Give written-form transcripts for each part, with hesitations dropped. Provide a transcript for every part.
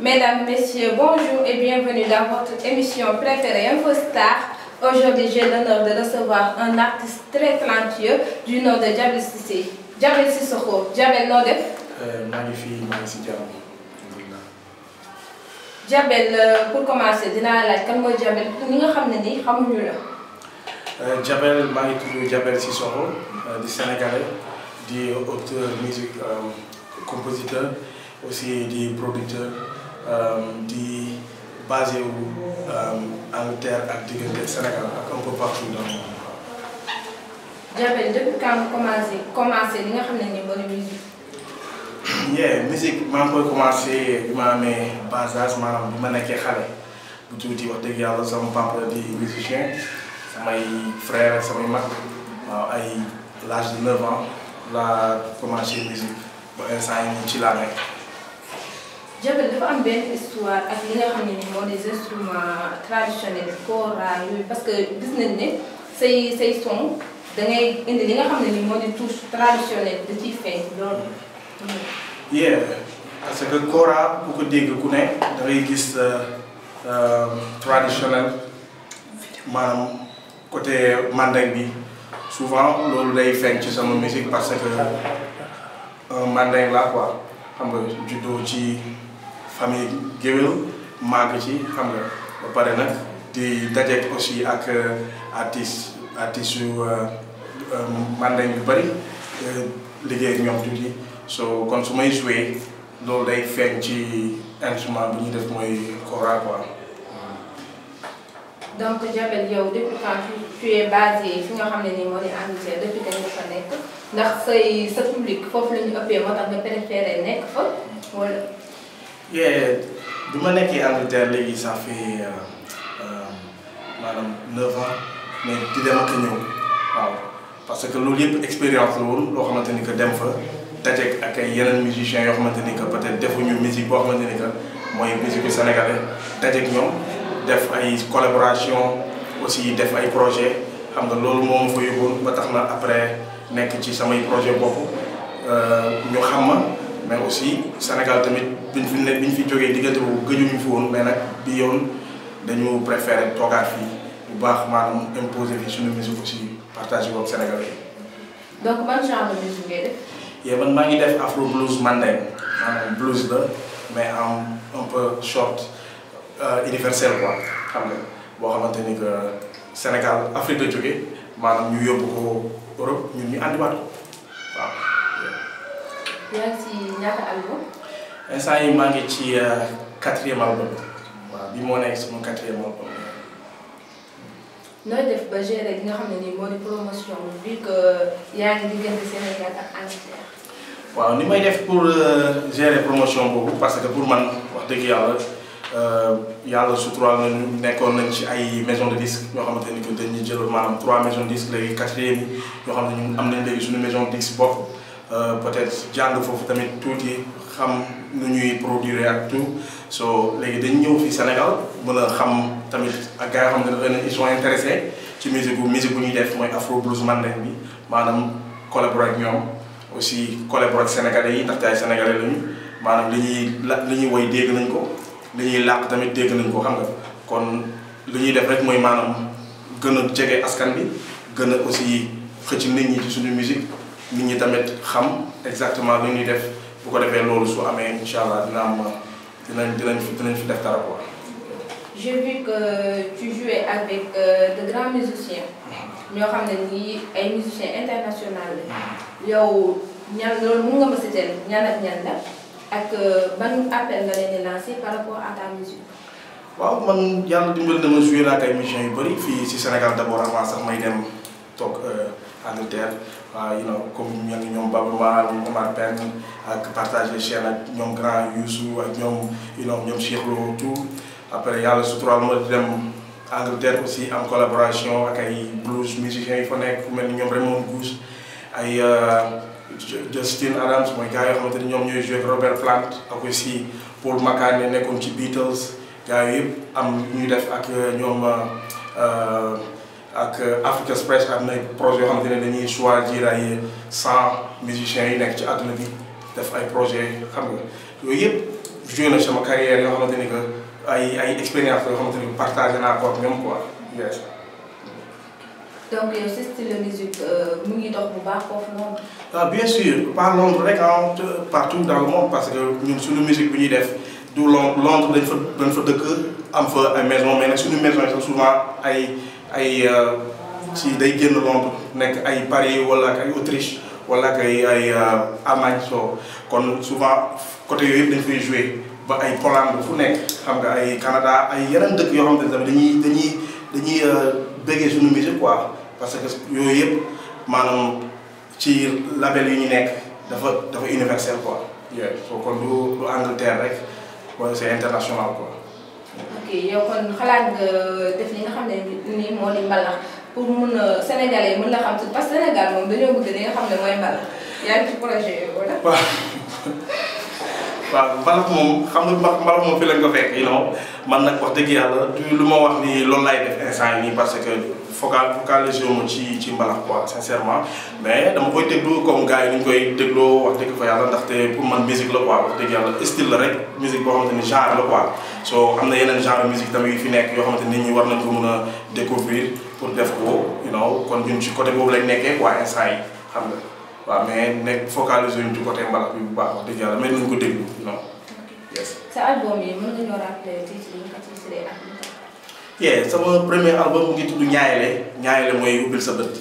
Mesdames, Messieurs, bonjour et bienvenue dans votre émission préférée InfoStar. Aujourd'hui, j'ai l'honneur de recevoir un artiste très talentueux du nom de Djabel Cissé. Djabel Cissokho. Djabel, noo def? Magnifique, magnifique. Djabel, pour commencer, dinaa laaj kan mooy Djabel ñi nga xam ne nii xamuñu la. Djabel, maa ngi tudd Djabel Cissokho di Sénégalais di auteur musique compositeur aussi di producteur di basé wu Angleterre ak diggante Sénégal ak un peu partout dans le monde. Djabel, depuis quand nga commencé li nga xam ne nii mooy musique. Musique maa ngi koy commencé bi ma amee bas âge maanaam bi ma nekkee xale bu tuuti wax dëgg yàlla sama papa di musicien samay frère ak samay mag waaw ay l'âge de 9 ans laa commencé musique ba instant yi ci laa nekk. Djabel dafa am benn histoire ak li nga xam ne nii moo des instruments traditionnels kora yooyu parce que gis nañ ne say son da ngay indi li nga xam ne nii moo di touche traditionnelle da ciy feeñ loolu. Parce que kora bu ko dégg ku ne da ngay gis traditionnel maanaam côté mandeng bi souvent loolu day feeñ ci sama musique parce que mandeng la quoi xam nga juddoo ci famille géwél màgg ci xam nga ba pare nag di dajeek aussi ak artistes yu mandeng yu bari liggéey ak ñoom tuuti so kon su may joué loolu day feeñ ci instrument bi ñuy def mooy kora quoi. Donc Djabel yow depuis quand tu es basé fi nga xam ne nii moo di Angleterre depuis que nga fa nekk ndax sa public foofu la ñu ëppee moo tax nga préféré nekk fa wala. bi ma nekkee Angleterre léegi ça fait maanaam 9 ans mais di dem ak ñëw waaw parce que loolu yëpp expérience la woon loo xamante ni que dem fa. dajeek ak ay yeneen musiciens yoo xamante ni que peut-être defuñu musique boo xamante ni que mooy musique bu sénégalais dajeek ñoom def ay collaboration aussi def ay projet xam nga loolu moo ma fa yóbboon ba tax na après nekk ci samay projet bopp ñu xam ma mais aussi Sénégal tamit biñ fi jógee diggante boobu gëjuñu fi woon mais nag bi yoon dañu préféré toogaat fii bu baax maanaam imposer fi suñu musique aussi partager ko ak sénégalais. Donc ban genre de musique ngay def. man maa ngi def afro blues mandeng maanaam blues la mais un peu short universel quoi xam nga boo xamante ni que Sénégal Afrique la jógee maanaam ñu yóbbu ko Europe ñun ñu andiwaat ko waaw. yaa ngi ci ñaata album. instant yi maa ngi ci 4e album waaw bi moo nekk sama 4e album. nooy def ba gérer li nga xam ne nii moo di promotion vu que yaa ngi diggante Sénégal ak Angleterre. waaw ni may def pour gérer promotion boobu parce que pour man wax dëgg yàlla suturaal nañu nekkoon nañ ci ay maison de disque ñoo xamante ni que dañuy jël maanaam 3 maisons de disque léegi 4e yi yoo xam ne ñun am nañ léegi suñu maison de disque bopp peut-être jàng foofu tamit tuuti xam nu ñuy produire ak tout so léegi dañ ñëw fii Sénégal mën a xam tamit ak gars yoo xam ne ils sont intéressés ci musique bu ñuy def mooy afro blues mandeng bi maanaam collaborer ak ñoom aussi collaborer ak sénégalais yi ndaxte ay sénégalais lañu maanaam li ñuy woy dégg nañ ko li ñuy làq tamit dégg nañ ko xam nga kon li ñuy def rek mooy maanaam gën a jege askan bi gën a aussi xëcc nit ñi ci suñu musique nit ñi tamit xam exactement li ñuy def bu ko defee loolu su amee incha allah dinañ fi def dara quoi. J'ai vu que tu jouais avec de grands musiciens ñoo xam ne nii ay musiciens internationaux la yow ñan loolu mun nga ma citer ñan ak ñan la ak ban appel nga leen di lancer par rapport à ta musique. waaw man yàlla dimbali na ma joué naa ak ay musiciens yu bëri fii ci Sénégal d'abord avant sax may dem toog Angleterre waaw comme ñoom Baba Maal Omar Pène ak partager chaîne ak ñoom grand Youssou ak ñoom Cheikh Lo tout après yàlla suturaal ma dem Angleterre aussi am collaboration ak ay blues musiciens yi fa nekk fu mel ni ñoom Raymond Goose ay Justin Adams mooy gars yoo xamante ni ñoom ñooy joué Robert Plant ak aussi Paul McCartney nekkoon ci Beatles gars yooyu yëpp am ñuy def ak ñoom ak Africa Express am na projet yoo xamante ne dañuy choisir ay 100 musiciens yi nekk ci àdduna bi def ay projet xam nga yooyu yëpp joué na sama carrière yoo xamante ni que ay expérience yoo xamante ni partagé naa ko ak ñoom quoi. yes. donc yow sa style de musique mu ngi dox bu baax foofu noonu. ah bien sûr pas Londres rek partout dans le monde parce que ñun suñu musique bi ñuy def du Londres dañ fa dëkk am fa ay maison mais nag suñu maison yi sax souvent ay ci day génn Londres nekk ay Paris wala ak ay Autriche wala ak ay Allemagne so kon souvent côté yooyu yëpp dañ fay jouer ba ay Pologne fu nekk xam nga ay Canada ay yeneen dëkk yoo xamante ne tamit dañuy bëggee suñu musique quoi parce que yooyu yëpp maanaam ci label yi ñu nekk dafa universel quoi. so kon du Angleterre rek wala c'est international quoi. ok yow kon xalaat nga def li nga xam ne nii moo di mbalax pour mun a Sénégalais mën la xam si parce que Sénégal moom dañoo bëgg li nga xam ne mooy mbalax yaa ngi ci projet yooyu wala. waaw mbalax moom xam nga mbalax moom fi lañ ko fekk man nag wax dëgg yàlla lu ma wax ni loolu laay def instant yi nii parce que focalisé wu ma ci mbalax quoi sincèrement mais dama koy déglu comme gars yi ñu koy dégloo wax dëgg fa yàlla ndaxte pour man musique la quoi wax dëgg yàlla style la rek musique boo xamante ni genre la quoi so am na yeneen genre musique tamit yu fi nekk yoo xamante nit ñi war nañ ko mën a découvrir pour def ko kon ñun ci côté boobu lañ nekkee quoi instant yi xam nga waaw mais nekk focalisé wuñ ci côté mbalax bi bu baax wax dëgg yàlla mais nañ ko déglu yes. sa album yi mën nga ñoo rappeler titre yi nga titré ak sama premier album mu ngi tudd Ñaayale mooy ubbil sa bët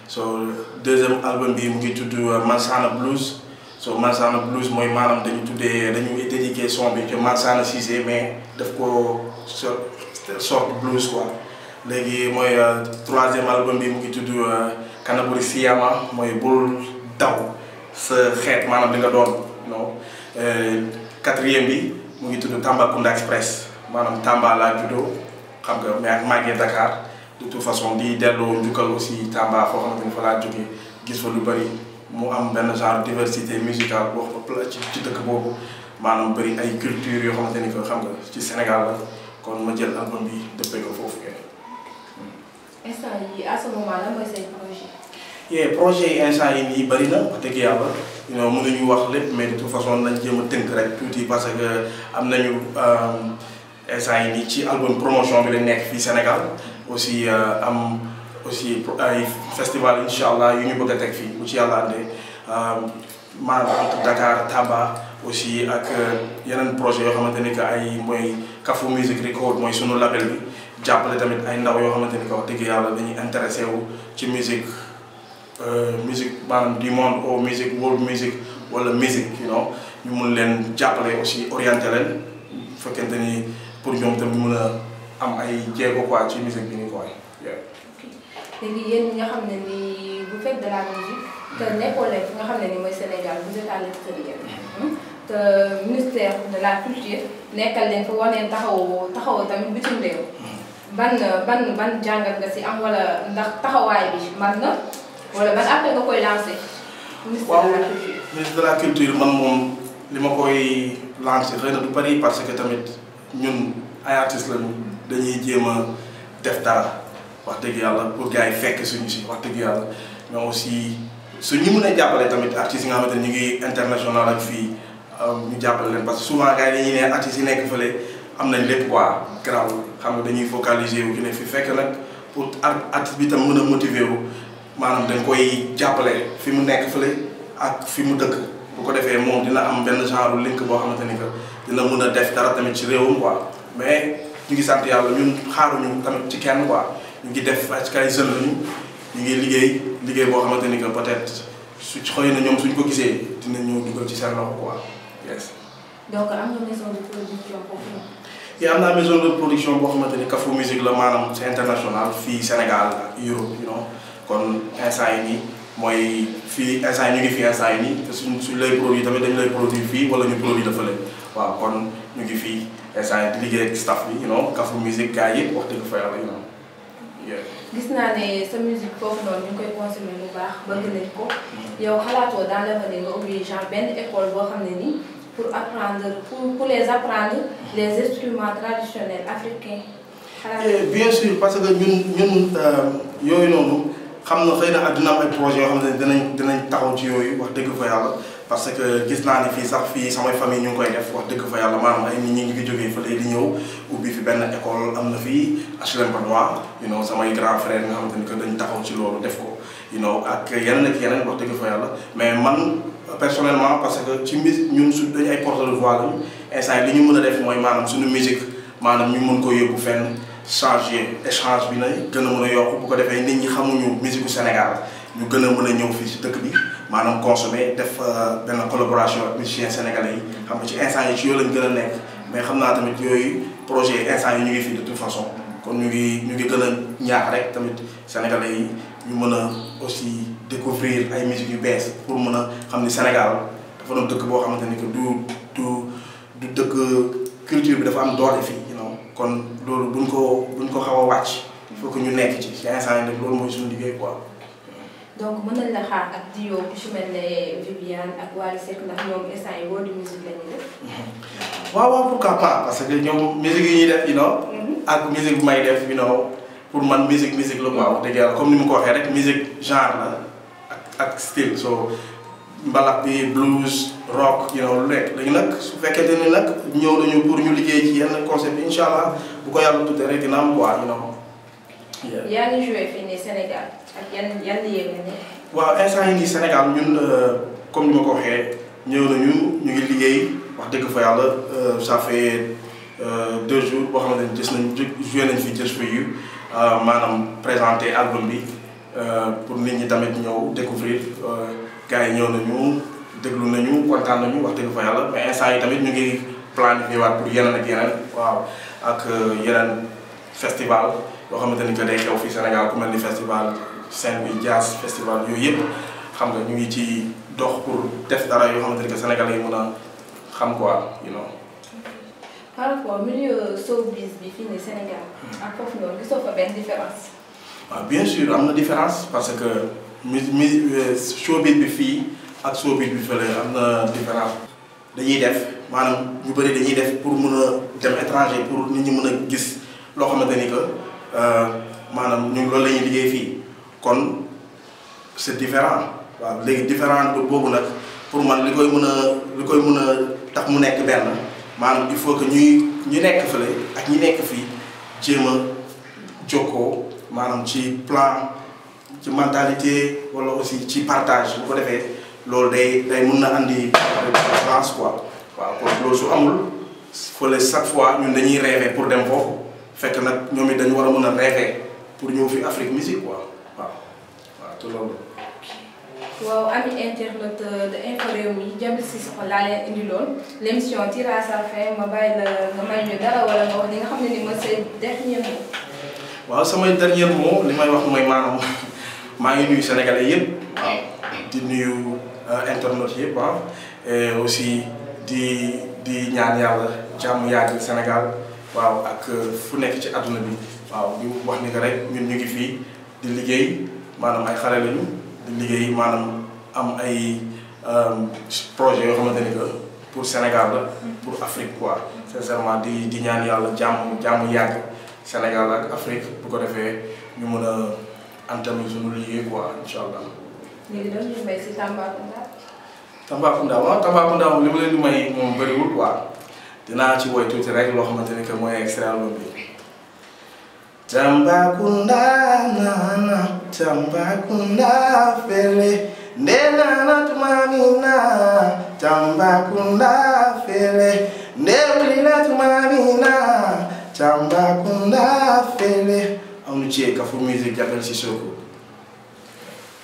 so deuxième album bi mu ngi tudd Mansana Blues so Mansana Blues mooy maanaam dañuy dédié son bi ci Mansana Cissé mais daf ko sorte blues quoi léegi mooy troisième album bi mu ngi tudd Kanaburi Siyama mooy bul daw sa xeet maanaam di nga doon quatrième bi mu ngi tudd Tambacounda Express maanaam Tamba laa juddoo xam nga mais ak màggee Dakar de toute façon di delloo njukkal aussi Tamba foo xamante ni fa laa jógee gis fa lu bëri mu am benn genre diversité musicale boo xam ci dëkk boobu maanaam bëri ay culture yoo xamante ni que xam nga ci Sénégal la kon ma jël album bi dëppee ko foofu kenn. instant yi à ce moment là mooy say projet. projet yi instant yi nii bëri na wax dëgg yàlla mënuñu wax lépp mais de toute façon nañ jéem a tënk rek tuuti parce que am nañu. instant yi nii ci album promotion bi lañ nekk fii Sénégal aussi am aussi ay festival incha allah yu ñu bëgg a teg fii bu ci yàlla andee maanaam entre Dakar Tamba aussi ak yeneen projet yoo xamante ni que ay mooy Kafu Music Record mooy sunu label bi jàppale tamit ay ndaw yoo xamante ni que wax dëgg yàlla dañuy intéressé wu ci musique maanaam du monde au musique world music wala musique ñu mun leen jàppale aussi orienté leen fekkente ni. pour ñoom tamit mën a am ay jéego quoi ci musique bi nii quoi. léegi yéen ñi nga xam ne ni vous faites de la musique te nekkoo leen fi nga xam ne ni mooy Sénégal vous êtes à l'extérieur te ministère de la culture nekkal leen fa war leen taxaw tamit bitim réew. ban jàngat nga si am wala ndax taxawaay bi man na wala ban appel nga koy lancé. ministre de la culture man moom li ma koy lancé xëy na du bari parce que tamit. ñun ay artistes lañu dañuy jéem a def dara wax dëgg yàlla pour gars yi fekk suñu si wax dëgg yàlla mais aussi suñu mën a jàppale tamit artistes yi nga xamante ne ñu ngi international ak fii ñu jàppale leen parce que souvent gars yi dañuy ne artistes yi nekk fële am nañ lépp quoi grave xam nga dañuy focaliser wu ki ne fi fekk nag pour artiste bi tam mën a motiver wu maanaam dañ koy jàppale fi mu nekk fële ak fi mu dëkk bu ko defee moom dina am benn genre link boo xamante ni que dina mën a def dara tamit ci réewam quoi mais ñu ngi sant yàlla ñun xaaruñu tamit ci kenn quoi ñu ngi def ci ay jeunes lañu ñu ngi liggéey boo xamante ni que peut-être su xëy na ñoom suñ ko gisee dinañ ñëw dugal ci seen loxo quoi yes. donc am nga maison de production foofu. am naa maison de production boo xamante ni Kafu Musique la maanaam c'est international fii Sénégal ak Europe kon instant yi nii mooy fii instant yi ñu ngi fii instant yi nii te suñ lay produit tamit dañu lay produire fii wala ñu produit la fële waaw kon ñu ngi fii instant yi di liggéey ak staff bi Kafu Musique gars yi wax dëgg fa yàlla gis naa ne sa musique foofu noonu ñu ngi koy consommer bu baax bëgg nañ ko yow xalaatoo dans l'avenir nga ubbi genre benn école boo xam ne nii pour apprendre pour les apprendre les instruments traditionnels africains. bien sûr parce que ñun yooyu noonu xam na xëy na dina am ay projets yoo xam ne dinañ taxaw ci yooyu wax dëgg fa yàlla parce que gis naa ni fii sax fii samay famille ñu ngi koy def wax dëgg fa yàlla maanaam ay nit ñi ngi jógee fële di ñëw ubbi fi benn école am na fii HLM Padois samay grand frère nga xamante ni que dañ taxaw ci loolu def ko ak yeneen ak yeneen wax dëgg fa yàlla mais man personnellement parce que ci ñun su dañu ay porte de voix lañu instant li ñu mën a def mooy maanaam suñu musique maanaam ñu mën ko yóbbu fenn changer échange bi na gën a mën a yokk bu ko defee nit ñi xamuñu musique du Sénégal ñu gën a mën a ñëw fii ci dëkk bi maanaam consommer def benn collaboration ak musiciens sénégalais yi xam nga ci instant yi ci yooyu lañ gën a nekk mais xam naa tamit yooyu projet instant yi ñu ngi fii de toute façon kon ñu ngi gën a ñaax rek tamit sénégalais yi ñu mën a aussi découvrir ay musique yu bees pour mën a xam ni Sénégal dafa doon dëkk boo xamante ni que du dëkk culture bi dafa am doole fii kon loolu buñ ko xaw a wàcc il faut que ñu nekk ci instant yi nag loolu mooy suñu liggéey quoi. donc mën nañ la xaar ak duo bu ci mel ne Viviane ak Wally Seck ndax ñoom instant yi world music la ñuy def. waaw pourquoi pas parce que ñoom musique yi ñuy def ak musique bu may def pour man musique la quoi wax dëgg yàlla comme ni mu ko waxee rek musique genre la ak style so mbalax bi blues rock lu nekk léegi nag su fekkente ni nag ñëw nañu pour ñu liggéey ci yenn concept bi incha allah bu ko yàlla tuddee rek dina am quoi yaa ngi joué fii nii Sénégal ak yan yéen ne. waaw instant yii nii Sénégal ñun comme ni ma ko waxee ñëw nañu ñu ngi liggéey wax dëgg fa yàlla ça fait 2 jours boo xamante ne gis nañ joué nañ fi Just For You maanaam présenter album bi pour nit ñi tamit ñëw découvrir gars yi ñëw nañu déglu nañu kontaan nañu wax dëgg fa yàlla mais instant yi tamit ñu ngi planifié waat pour yeneen ak yeneen waaw ak yeneen festival yoo xamante ni que day xew fii Sénégal ku mel ni festival Saint-Louis Jazz festival yooyu yëpp xam nga ñu ngi ci dox pour def dara yoo xamante ni que Sénégalais yi mën a xam quoi par rapport milieu showbiz bi fii nii Sénégal ak foofu noonu gisoo fa benn différence. waaw bien sûr am na différence parce que showbiz bi fii ak showbiz bi fële am na différence. dañuy def maanaam ñu bëri dañuy def pour mën a dem étranger pour nit ñi mën a gis loo xamante ni que maanaam ñun loolu la ñuy liggéey fii kon c'est différent waaw léegi différent boobu nag pour man li koy mën a tax mu nekk benn maanaam il faut que ñu nekk fële ak ñi nekk fii jéem a jokkoo maanaam ci plan ci mentalité wala aussi ci partage bu ko defee loolu day mën na andi balance quoi waaw kon loolu su amul fële chaque fois ñun dañuy rêver pour dem foofu fekk nag ñoom it dañu war a mën a rêver pour ñëw fi Afrique musique quoi waaw te loolu. waaw ami internaute de Info Rewmi Jamil Cissokho laa leen indiloon l'émission tire à sa fin ma bàyyi la nga may ñu dara wala nga wax li nga xam ne ni mooy say dernier mot. waaw samay dernier mot li may wax mooy maanaam maa ngi nuyu sénégalais yëpp waaw di nuyu internautes yëpp et aussi di ñaan yàlla jàmm yàgg Sénégal waaw ak fu nekk ci àdduna bi waaw di wax ni que rek ñun ñu ngi fii di liggéey maanaam ay xale lañu. liggéey maanaam am ay projet yoo xamante ni que pour Sénégal la pour Afrique quoi sincèrement di ñaan yàlla jàmm yàgg Sénégal ak Afrique bu ko defee ñu mën a entamer suñu liggéey quoi incha allah. léegi dañu ñu may si Tambacounda. Tambacounda waaw Tambacounda moom li ma leen di may moom bëriwul quoi dinaa ci woy tuuti rek loo xamante ni que mooy extrait album bi. Tambacounda nana Tambacounda fele nena tumamina Tambacounda fele nena tumamina Tambacounda fele am nu ci Carrefour Musique Jamil Cissokho.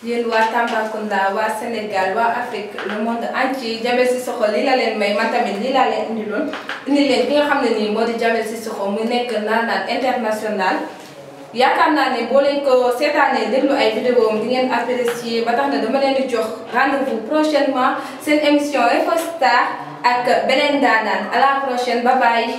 yéen waa Tambacounda waa Sénégal waa Afrique le monde entier Jamil Cissokho lii la leen may man tamit lii laa leen indiloon indi leen ki nga xam ne nii moo di Jamil Cissokho mu nekk naanaan international yaakaar naa ne boo leen ko seetaanee déglu ay vidéo am di ngeen apprécier ba tax na dama leen di jox rendez-vous prochainement seen émission Info Star ak beneen daanaan à la prochaine bye bye.